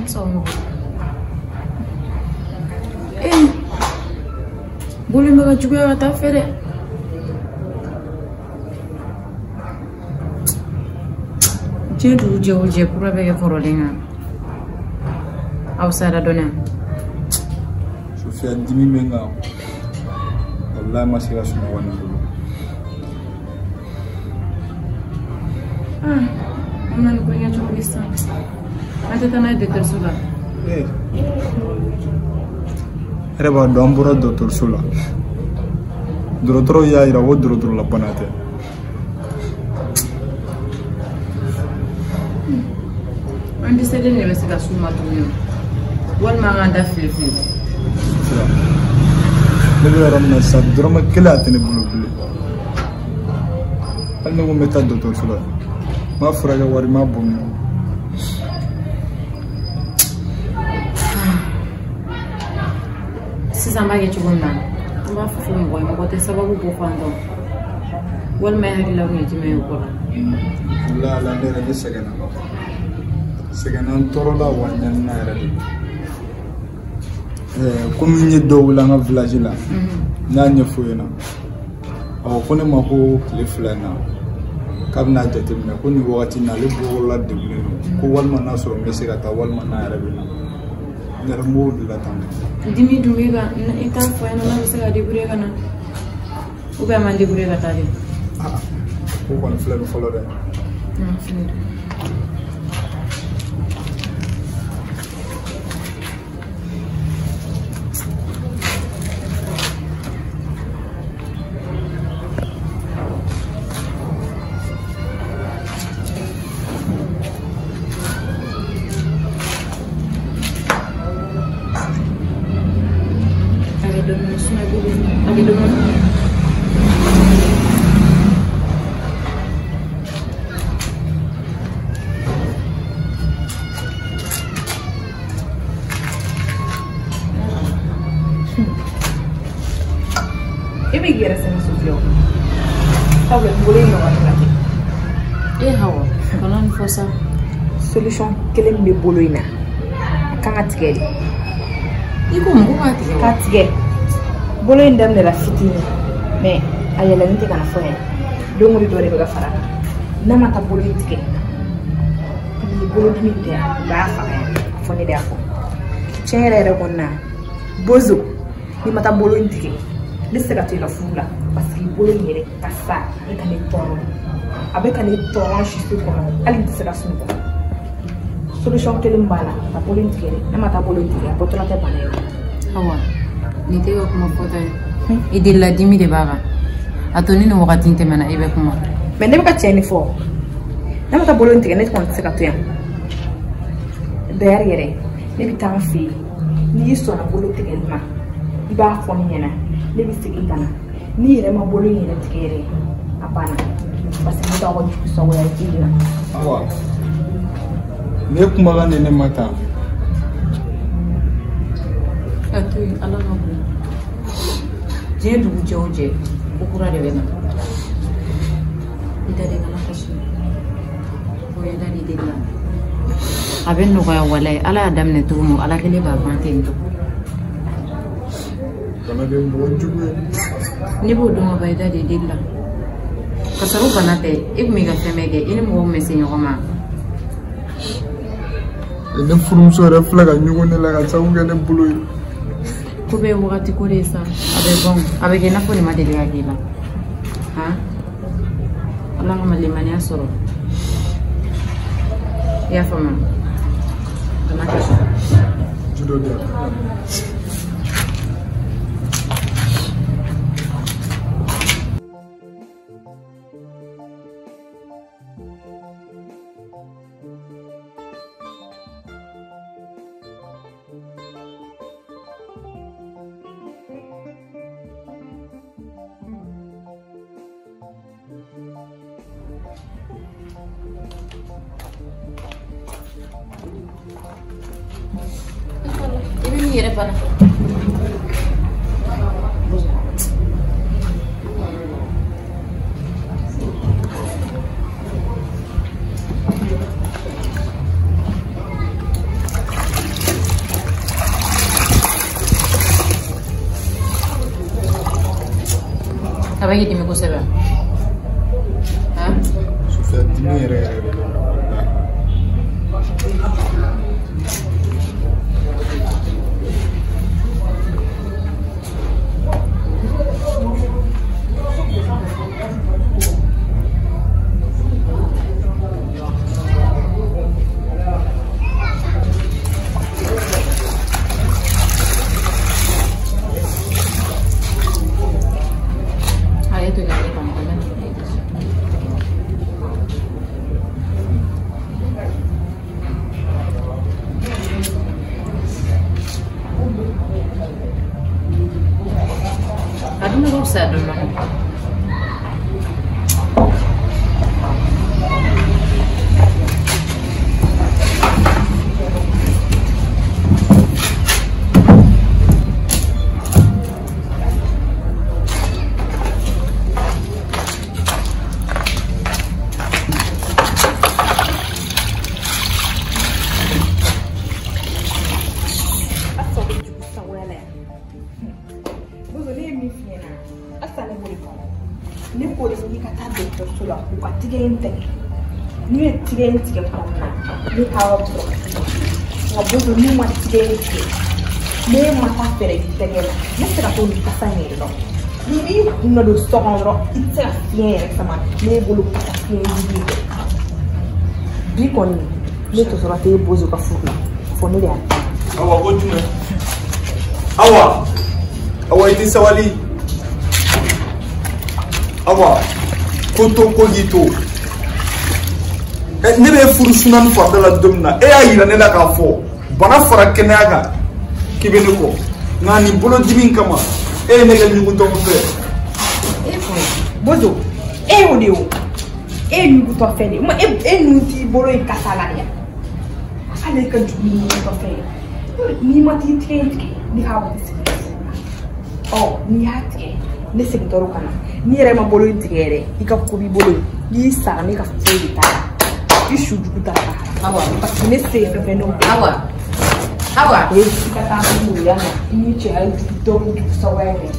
Sɔgɔma. Ee, bolo in bɛ ka juguya ka taa fɛ dɛ. Diɲɛ dugu jɛ o jɛ kura bɛ kɛ kɔrɔlen kan. Aw sara dɔɔnin. Sofiya, dimi bɛ n kan. Walahi, ma se ka sunɔgɔ nin bolo. Ah, an bɛna nin ko in kɛ cogo di sisan? An tɛ taa n'a ye dɔgɔtɔrɔso la. Ee, yɛrɛ b'a dɔn, an bɔra dɔgɔtɔrɔso la. Dɔgɔtɔrɔw y'a yira ko dɔgɔtɔrɔla bana tɛ. An dɛsɛlen de bɛ se ka s'u ma tuguni, walima an k'an da fili fili. Sofiya, ne bɛ yɔrɔ min na sisan, dɔrɔmɛ kelen a tɛ ne bolo bilen. Hali ne ko n bɛ taa dɔgɔtɔrɔso la, n m'a furakɛ wari n m'a bɔ min. Sisan b'a kɛ cogo min na, an b'a fɔ fɔ mɔgɔ ye, mɔgɔ tɛ sababu bɔ fan dɔn. Walima e hakilila kun ye jumɛn ye o ko la? Walahi Ala, ne yɛrɛ ne sɛgɛnna. Sɛgɛnna, n tɔɔrɔla, wa n ɲanina yɛrɛ de. Ɛɛ, komi n ye dɔw wele an ka village la, n y'a ɲɛf'u ɲɛna. Ɔ, ko ne ma ko tile 2 in na k'a bɛna jateminɛ ko nin wagati in na ale bolokɔrɔla degunnen don, ko walima n'a sɔrɔ n bɛ se ka taa, walima n'a yɛrɛ bɛ na. Ne yɛrɛ n b'o de la tan. Dimi dun b'e kan, i t'a fɔ a ɲɛna n'a bɛ se ka débrouiller ka na, ou bien a man débrouiller ka taa de? Ah, ko kɔni filɛ nin fɔlɔ dɛ. Fini don. E bɛ k'i yɛrɛ sɛgɛn, Sofiya, o sabula nin bolo in ɲɔgɔn tɛ ka kɛ. E Hawa, kana nin fɔ sa. Solution kelen min bɛ bolo in na, a kan ka tigɛ de. I ko mun ko k'a tigɛ wa? K'a tigɛ. Bolo in daminɛra fitinin, mais a yɛlɛnnen tɛ ka na fɔ yan. Don o don dɔ de bɛ ka fara a kan. N'a ma taa bolo in tigɛ, ni bolodimi tɛ, u b'a faga yan. A fɔ ne de y'a fɔ. Tiɲɛ yɛrɛ yɛrɛ kɔni na, bozo, n'i ma taa bolo in tigɛ, ne tɛ se ka to i ka furu la, parce que bolo in yɛrɛ kasa a bɛ ka ne tɔɔrɔ, a bɛ ka ne tɔɔrɔ siso kɔnɔ, hali n tɛ se ka sunɔgɔ. Solution kelen b'a la, ka bolo in tigɛ dɛ. Ne ma taa bolo in tigɛ, a bɔtɔla tɛ bana ye. Hawa, nin tɛ ka kuma fɔta ye. I delila dimi de b'a kan. A to ni nin wagati in tɛmɛna, i bɛ kuma. Mais ne bɛ ka tiɲɛ de fɔ. Ne ma taa bolo in tigɛ, ne kɔni tɛ se ka to yan. D'ailleurs yɛrɛ, ne bɛ taa n fɛ yen. N'i sɔnna bolo tigɛli ma, i b'a fɔ ne ɲɛna, ne bɛ segin ka na. N'i yɛrɛ ma bolo in yɛrɛ tigɛ yɛrɛ, a banna. Parce que ne t'aw ka jugu sagoya ye ji la. Awa, ne kumakan de ne ma tan. A to yen, Ala ka bon. Diɲɛ dugu jɛ o jɛ, ko kura de bɛ na. I da de kana kasi. O ye da de deli la. A bɛ nɔgɔya walayi, Ala y'a daminɛ cogo min, Ala kelen b'a ban ten tɔ. Bana bɛ mɔgɔ jugu ye. Ne b'o dɔn ka ban, i da de deli la. Ka sɔrɔ bana tɛ, e kun b'i ka fɛn bɛɛ kɛ, i ni mɔgɔ min bɛ se ɲɔgɔn ma. Ne furumuso yɛrɛ filɛ ka ɲugun ne la ka sababu kɛ ne bolo ye. Ko bɛɛ ye wagati ko de ye sa, a bɛ ban, a bɛ kɛ i n'a fɔ nin ma deli ka k'i la. Han? Ala kama limaniya sɔrɔ. I y'a faamu? Kana kasi. Ji dɔ di yan. I bɛ n'i yɛrɛ bana. A bɛ k'i dimi kosɛbɛ. Sofia dimi yɛrɛ yɛrɛ de bɛ na walahi. Ne ka sɔrɔ nka bozo n'u ma tigɛ in tigɛ ne ma taa fɛɛrɛ i tɛgɛ la ne tɛ se ka to nin kasa in yɛrɛ dɔn n'i b'i kun dɔ don so kɔnɔ dɔrɔn i tɛ se ka fiɲɛ yɛrɛ sama ne bolo kasa fiɲɛ jugu kɛ bi kɔni ne tɔsɔrɔ tɛ bozo ka furu la fɔ ne de y'a kɛ. Awa ko jumɛn? Awa awa i tɛ sabali awa ko to ko k'i to. Ne bɛ furu sunani farida la don min na e y'a yira ne la k'a fɔ bana fara kɛnɛya kan k'i bɛ ne kɔ nka nin bolodimi kama e ye ne kɛ ɲugutɔ fɛ. Bozo e y'o de ye o e ye ɲugutɔ fɛn de ye e nun t'i bolo in kasa la yan hali e ka jugu ni ɲugutɔ fɛn ye n'i ma t'i tigɛ in tigɛ ne k'a bɔ sigi ɔ n'i y'a tigɛ ne segintɔ ka na n'i yɛrɛ ma bolo in tigɛ yɛrɛ i ka ko b'i bolo ye n'i sara ne ka foyi de t'a la. I su jugu t'a la. Awa. Parce que ne se ye fɛn fɛn n'o. Awa. Awa. O ye i ka taa moriya na i ni cɛya dɔ jugu sababuya kɛ.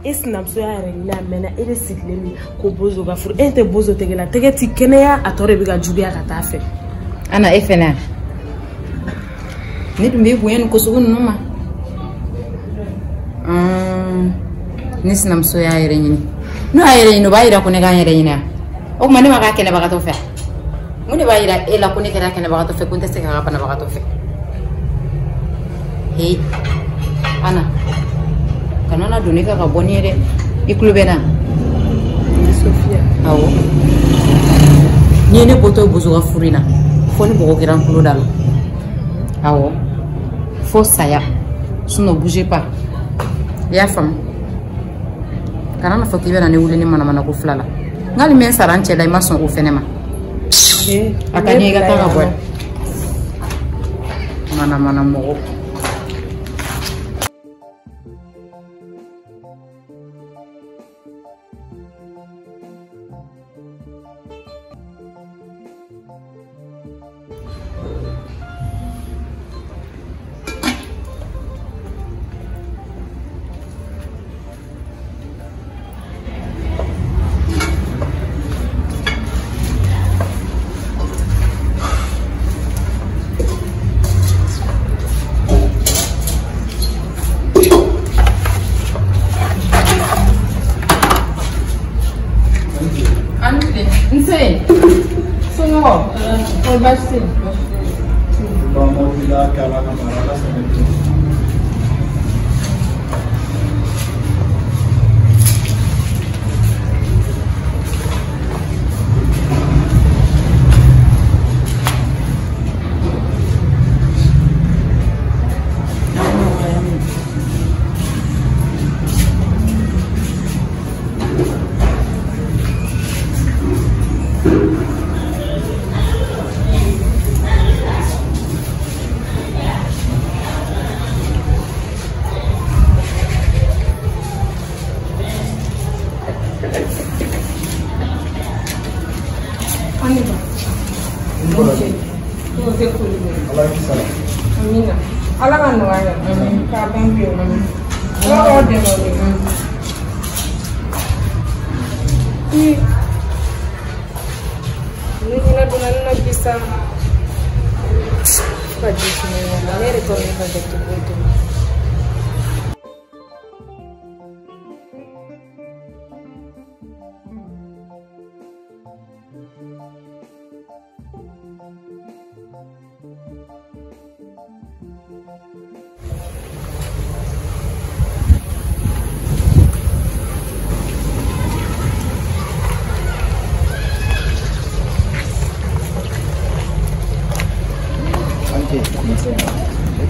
E sinamuso y'a yɛrɛ ɲini a mɛnna e de sigilen min ko bozo ka furu e tɛ bozo tɛgɛ la tɛgɛ ti kɛnɛya a tɔ de bɛ ka juguya ka taa fɛ. Ana e fɛnɛ ne dun b'i bonya nin ko sugu ninnu ma ne sinamuso y'a yɛrɛ ɲini n'o y'a yɛrɛ ɲini o b'a yira ko ne k'an yɛrɛ ɲini o tuma ne ma k'a kɛnɛbagatɔ fɛ mun de b'a yira e la ko ne kɛra kɛnɛbagatɔ fɛ ko n tɛ se k'a ka banabagatɔ fɛ heyi Ana kana na don ne kan ka bɔ ni ye dɛ i tulo bɛ n na. Sofia. Awɔ n'i ye ne bɔtɔ bozo ka furu in na fo ni bɔgɔ kɛra n tulo da la awɔ fo saya sinon bougez pas i y'a faamu kana na fɔ k'i bɛna ne wuli ni manamana ko fila la n k'ale mɛ n sara n cɛ la i ma sɔn o fɛnɛ ma a ka di i ka taa ka bɔ yan manamana mɔgɔ. O baasi tɛ yen. Bamaw b'i la kɛ Ala kama Ala sɛgɛn tɛ. Amina. Ala ka nɔgɔya kɛ. K'a ban pewu. Ala k'aw dɛmɛ o de. Ne ɲinɛ donna ne na bi sa. Fo ka ji suma ɲɔgɔn ma. Ne yɛrɛ t'a dɔn ne ka kɛ cogo o cogo.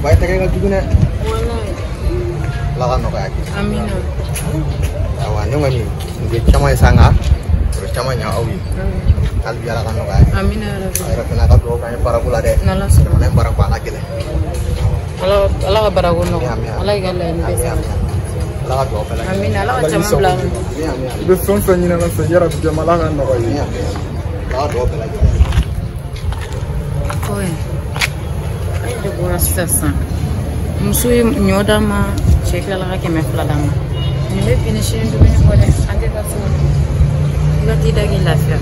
Ba tɛgɛ ka jugu dɛ. Ala ka nɔgɔya kɛ. Amina. Awa ne kɔni nin ye caman ye sa nka o bɛ caman ɲa aw ye. Hali bi Ala ka nɔgɔya kɛ. Amina yarabi. A yɛrɛ fana ka dugawu k'an ye baarako la dɛ. N'Ala sɔnna. Jamana in baarako a ka gɛlɛn. Ala ka baarako nɔgɔya. Ala k'i ka laɲini bɛɛ sabati. Ala ka dugawu bɛɛ lajɛlen. Amina. Ala ka caman bila. I bɛ fɛn o fɛn ɲini Ala fɛ yarabi jama Ala ka nɔgɔya i ye. Ala ka dugawu bɛɛ lajɛlen. Ɔye. De bɔra sisan sisan muso ye ɲɔ d'a ma cɛ tilala ka 200 d'a ma nin bɛ bi ni sini dumuni kɔ dɛ an tɛ taa so i ka t'i da k'i lafiya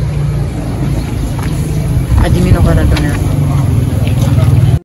a dimi nɔgɔyara dɔɔnin.